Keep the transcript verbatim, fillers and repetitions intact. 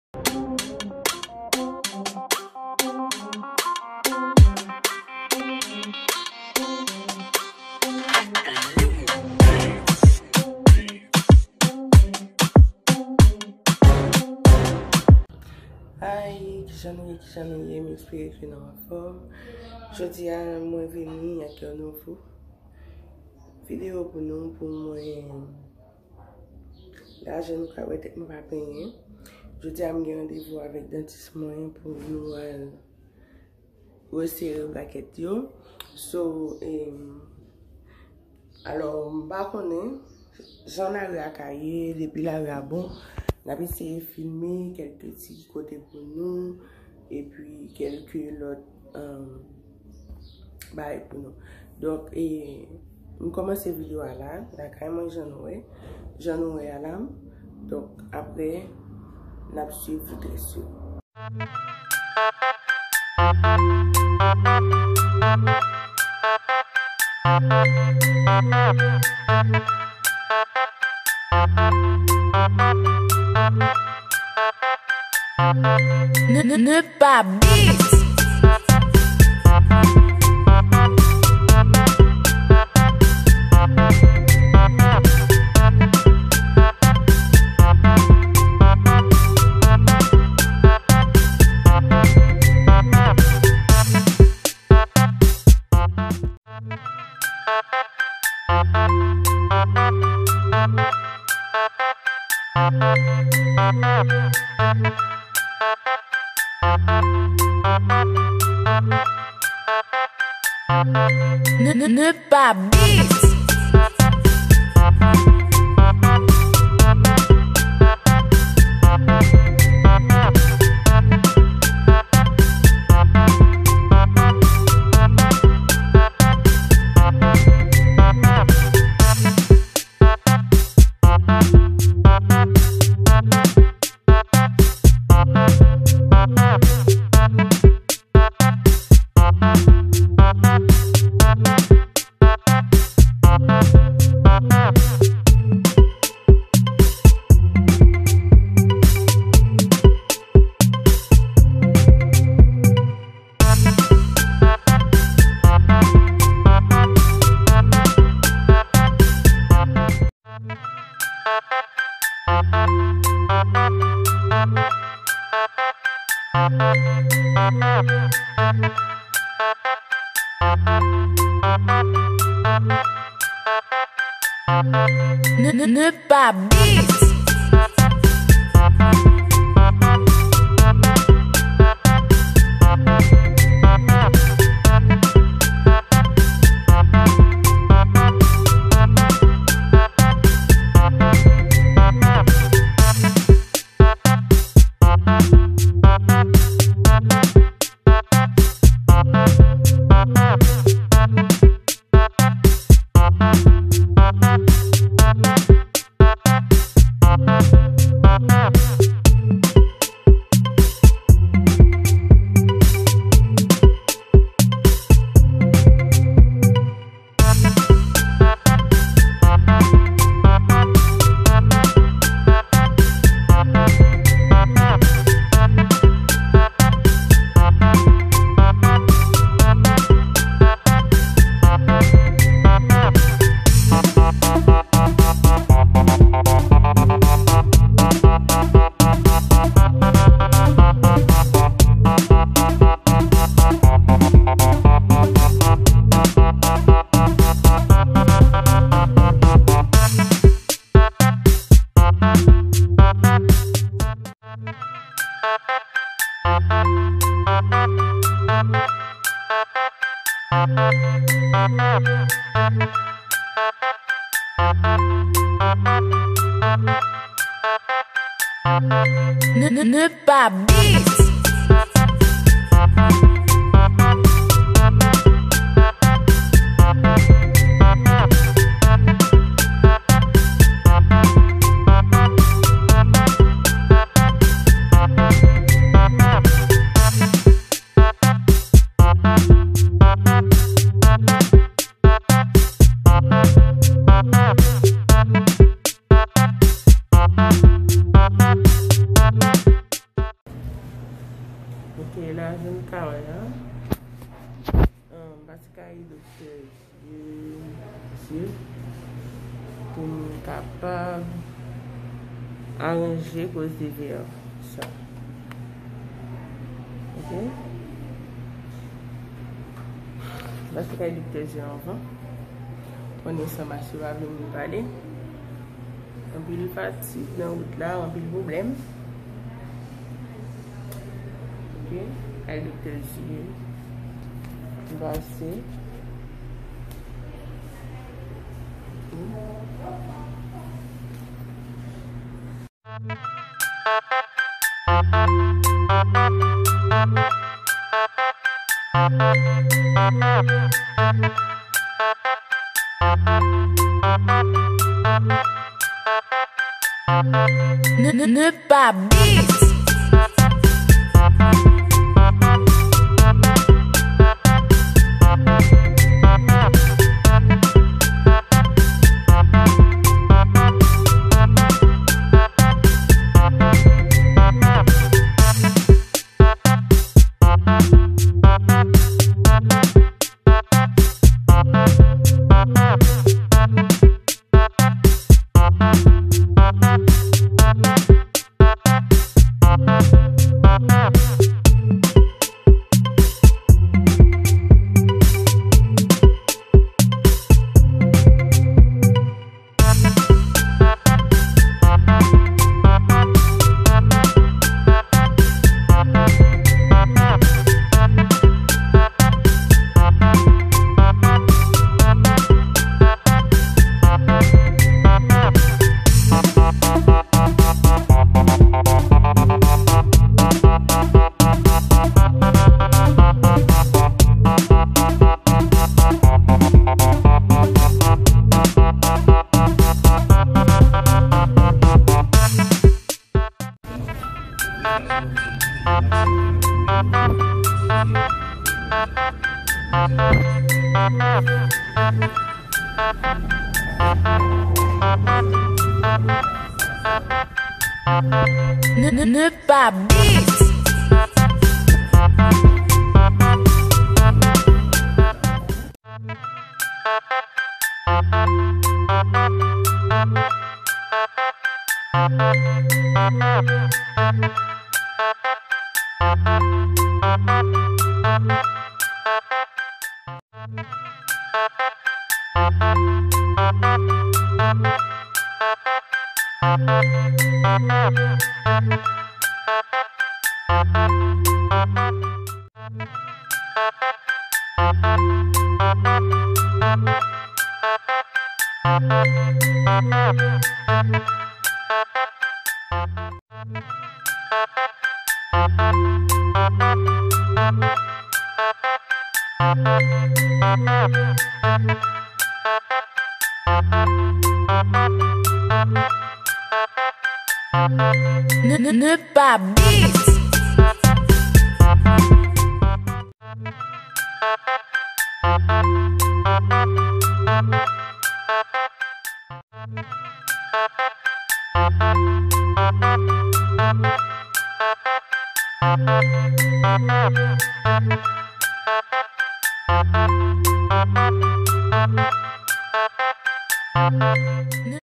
Hi, kijan nou ye, kijan nou ye? M espere ke nou anfòm. Jodi a, mwen vini ak yon nouvo videyo pou nou, pou mwen. La, jan nou ka wè, tèt mwen pa penyen. Jodi a, m gen randevou avèk dantis mwen pou nou al resere brakèt yo. So, em, alò, m pa konnen jan lari a ka ye, depi lari a bon, n ap eseye filme kèlke ti kote pou nou, epi kèlke lòt, em, bagay pou nou. Donk, e, m kòmanse videyo a la, lakay mwen jan nou wè, jan nou wè a la. Donk, apre, n ap swiv tout rès yo. Ne, ne, ne pa beat. Ne, ne, ne pa beat. Ne, ne, ne pa beat. Ne, ne, ne pa beat. E la, jan n ka wè a, m pase kay doktè zye, zye, pou m kapab aranje koze vè sa. Ok? M pase kay doktè zye anvan. Konnen san mache pa vle moun pale. Anpil fatig nan wout la, anpil pwoblèm. Ok, al doktè zye. M pase. Ok. Ne, ne, ne pas beat. Ne, ne, ne pas beat. Ne, ne, ne pas beat.